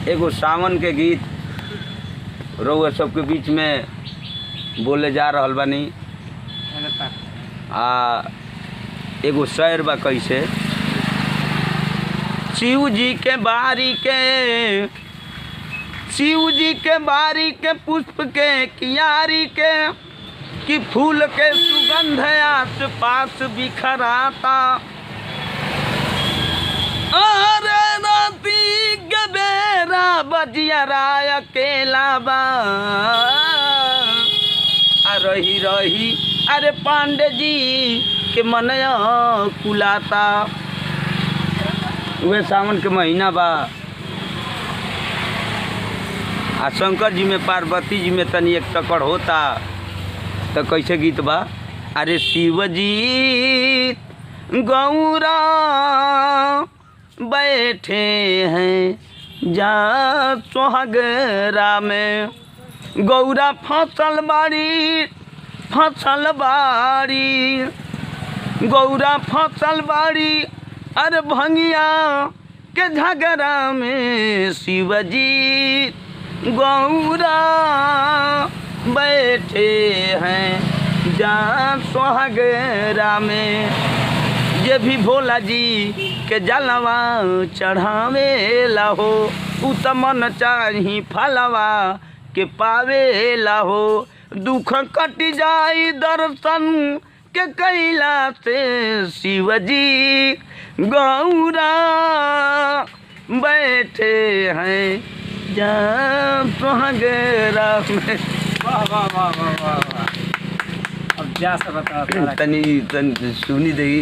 एगो सावन के गीत रउआ सबके बीच में बोले जा रहल बानी। आ एगो शेर बा कैसे शिव जी के बारी के, शिव जी के बारी के पुष्प के कियारी के, कि फूल के सुगंध आस पास बिखराता। अरे राती के बेरा बजिया राय अकेला बा, आ रही रही अरे पांडे जी के मन कुलाता। उहे सावन के महीना बा आ शंकर जी में पार्वती जी में तनी एक टक्कर होता तो कैसे गीत बा। अरे शिव जी गौरा बैठे हैं जा सोहगरा में, गौरा फसल बाड़ी फसल बाड़ी, गौरा फसल बाड़ी अरे भंगिया के झगड़ा में, शिवजी गौरा बैठे हैं जा सोहगरा में। ये भी भोला जी के जलवा चढ़ावे हो, उ त मन चाही फलवा के पावे हो, दुख कट जाई दर्शन के कैला से, शिवजी गौरा बैठे हैं जा सोहगरा में। वाह वाह वाह वाह वाह वाह। अब जा सब बता तनी तनी सुनी दे।